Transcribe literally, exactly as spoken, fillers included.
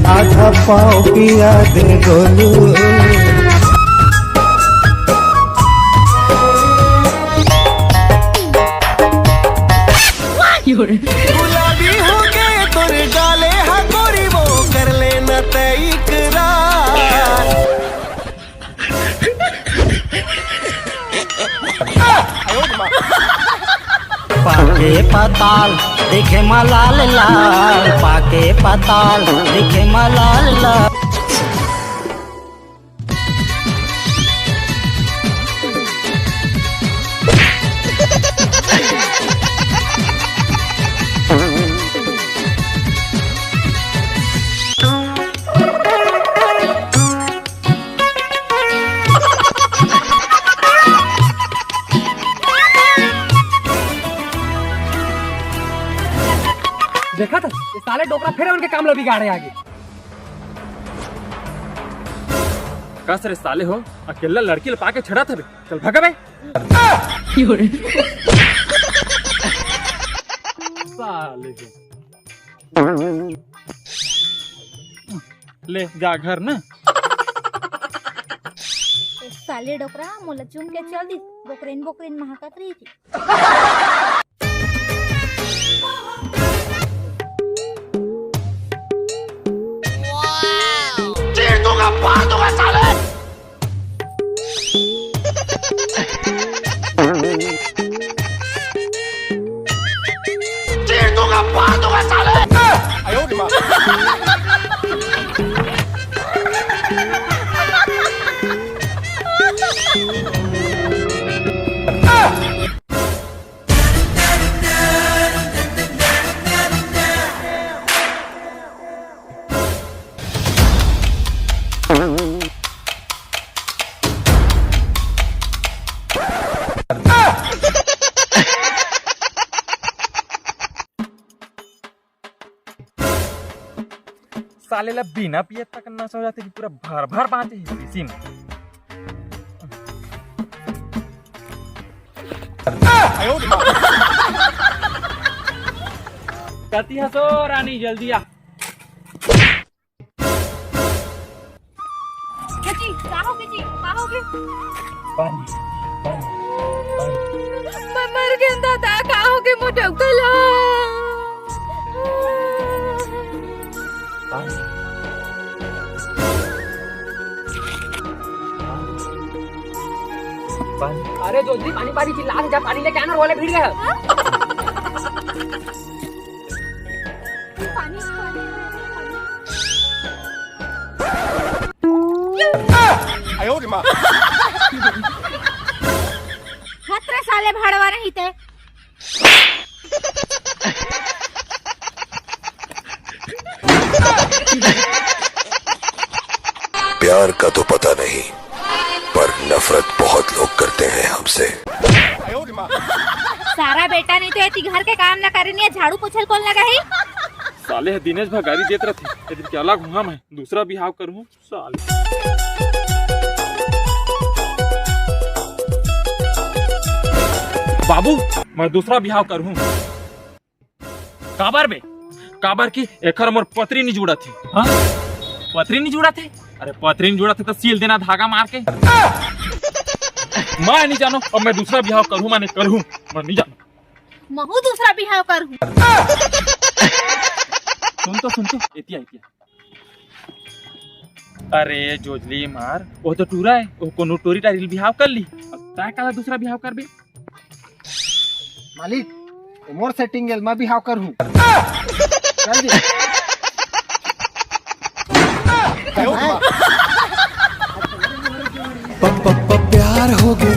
आधा पाव पिया दे गोलू। गुलाबी हो गए तोरे गाले हा गोरी, वो कर लेना तय इकरार। पाके पताल देखे म लाल लाल, पाके पताल देखे म लाल लाल। देखा था, ये साले डोकरा फिर उनके काम ला बिगाड़े आगे। कस रे साले हो, अकेला लड़की ल पाके छेड़त हवे। चल भगा बे। साले के। ले जा घर ना। ए साले डोकरा, मोला चुम के चल दिस, बोकरेन बोकरेन महकत रही थी। चीर दूंगा, फाड़ दूंगा साले। चीर दूंगा, फाड़ दूंगा साले। साले ला बिना पिए तक नशा हो जाथे कि पूरा भर भर बांचे हे शीशी में। कति हसो रानी, जल्दी आ। जी, का होगे जी? का होगे? पानी, पानी, पानी। मैं मर गेंव दादा, का होगे मोर डउका ला? पानी। पानी। अरे जोजली, पानी पानी चिल्ला के जा, पानी लेके आना, रोले भिड़ गए। पानी, पानी, पानी। हत रे साले भड़वा नहीं ते। प्यार का तो पता नहीं, पर नफरत बहुत लोग करते हैं हमसे। सारा बेटा नहीं तो एती घर के काम ला करे नहीं, झाड़ू पोछल कोन लगा ही? साले ह दिनेश भगारी देत रथे, ए दिन के अलग हुआ मैं दूसरा बिहाव करूँ। साले। बाबू, मैं दूसरा बिहाव करूँ। काबर बे? काबर कि एखर मोर पतरी नी जुड़त हे। हाँ? पतरी नी जुड़त हे? अरे पतरी नी जुड़त हे तो सील देना धागा मार के। मैं नी जानों, अब मैं दूसरा बिहाव करूँ, मैं नी जानों। महू दूसरा बिहाव करूँ। सुन तो, सुन तो, एतिया, एतिया। अरे जोजली मार, वो तो टूरा है, वो कोनो टोरी टारी ले बिहाव कर ली। अब तैं काला दूसरा बिहाव करबे? मालिक, ये मोर setting गेल, मैं बिहाव करहूँ। कर दे। प-, प-, प-, प्यार हो गे